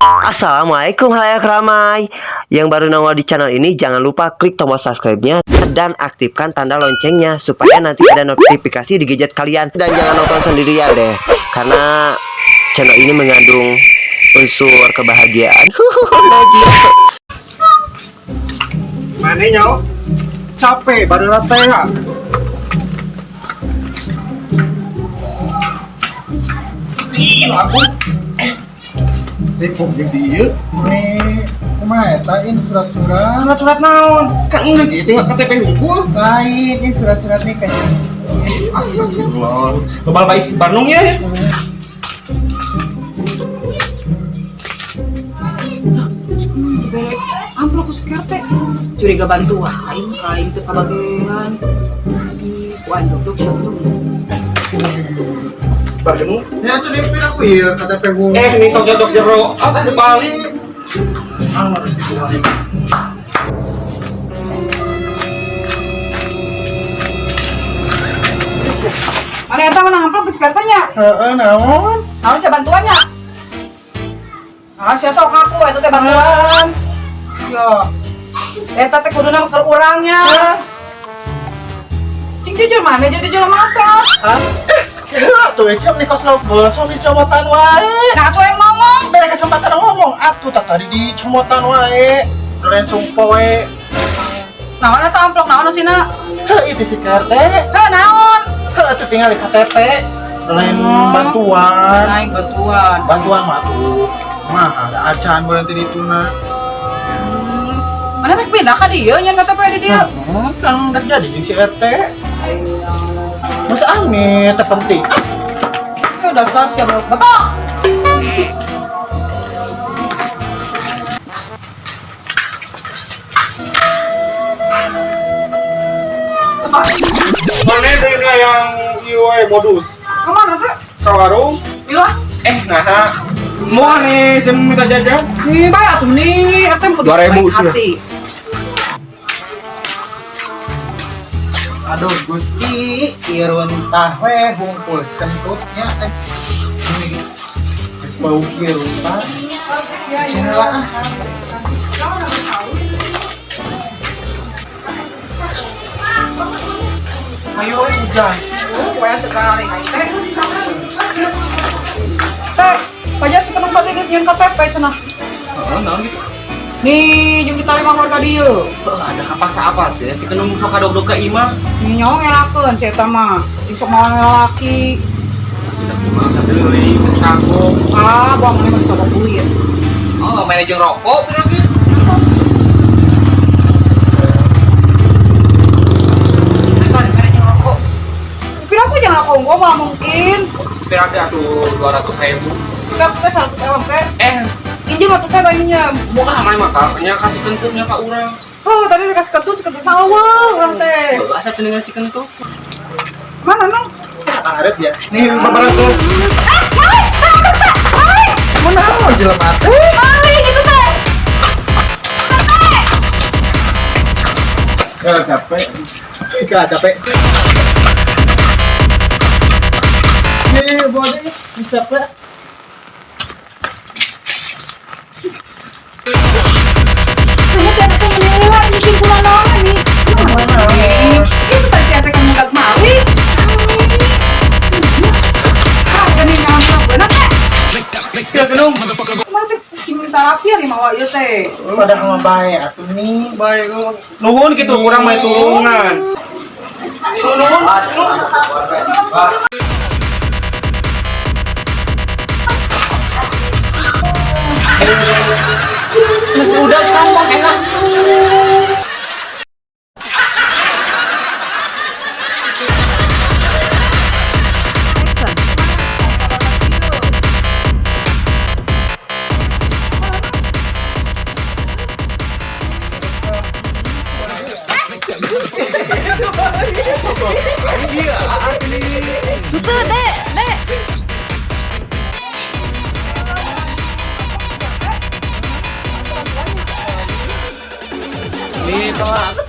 Assalamualaikum halayak ramai. Yang baru nongol di channel ini, jangan lupa klik tombol subscribe-nya dan aktifkan tanda loncengnya supaya nanti ada notifikasi di gadget kalian. Dan jangan nonton sendirian deh, karena channel ini mengandung unsur kebahagiaan. Najis. Mana nyaw? Capek baru rata ya. Ih, aku. Eh, kok jeung si ieu? Ini kumaha eta ini surat-surat? Surat-surat naon? Kan geus ieu teh KTP hungkul. Lain ini surat-surat nih kayaknya. Astagfirullah. Bebal baik Bandung ya. Bere amplop ku seker teh. Curiga bantuan aing, aing teu kabagean. Ku aing dok siapa tuh? Bandung. Ya tuh DP aku iya KTP gua. Eh, ini sok cocok jero. Apa dibalik? Ah, harus dibalik. Mana eta menang amplop ku seker teh nya? Heeh, naon? Naon sia bantuannya? Ah, sia sok ngaku eta teh bantuan. Yo. Eta teh kuduna keur urangnya. Cing jujur mana jadi jelema apa? Hah? Kira tuh ecem nih kos lo sok dicomotan wae. Nah, atuh yang ngomong. Bere kesempatan ngomong atuh tak tadi dicomotan wae. Langsung poe. Naon eta amplop naon sina? Heuh, itu si KRT. Heuh, naon? Heuh, atuh tinggal di KTP. Lain bantuan. Naik bantuan. Bantuan mah tuh. Mah ada acan berhenti dituna. Mana rek pindah ka dieu nya KTP di dieu. Kan udah jadi jeung si RT. Masa aneh, teh penting. Ya dasar siapa betul. Mana dengan yang ieu we modus? Kemana tuh? Ka warung. Ilah, Eh, nah. Mau nih, saya minta jajan. nih bayar tuh nih, RT kudu 2.000 baik sih. hati. Aduh Gusti, ieu runtah we hungkul kentutnya eh. Ini geus bau kieu runtah. Cenah lah ah. Ayo, hujan. Pokoknya sekali teh. Teh, pajak sekenung pasti geus nyieun KTP cenah. Heeh, naon gitu. Nih, jeung diterima warga dieu. Ada kapaksa apa tuh? Si kenung sok kadogdog ka imah. Nih nyawa ngelakeun si eta mah. Sing sok mawa lalaki. Kita kumaha deui, geus kagok. Ah, buang mana mah sok duit. Oh, manajer rokok pira ge? Eta manajer rokok. Pira aku jangan rokok gua malah mungkin. Pira ge atuh 200.000. Pira aku teh 100 ewang teh. Eh, Injem atuh teh bayinya. mau ah mana mah nya kasih kentutnya ka urang. Oh, tadi dikasih kentut, si kentut awal urang teh. Heuh, asa teu dengan si kentut. Mana nong? Arep ya. Nih 500. Ah, maling! Maling! Mau naon jelema teh? Maling itu teh. Ya capek. Ika capek. Nih, boleh capek. Hanya si Ate menilai ini simpulan naon nih. Itu tadi si Ate kan menggak maling. Ah, gini nyaman bener teh. Ya kenung. Kemana teh kucing minta rapi ya mawa ieu teh. Padahal mah bae atuh nih. Baik, nuhun gitu kurang main tulungan. Nuhun. Geus budak sampah enak. Betul, Dek, Dek. Nih, tolak.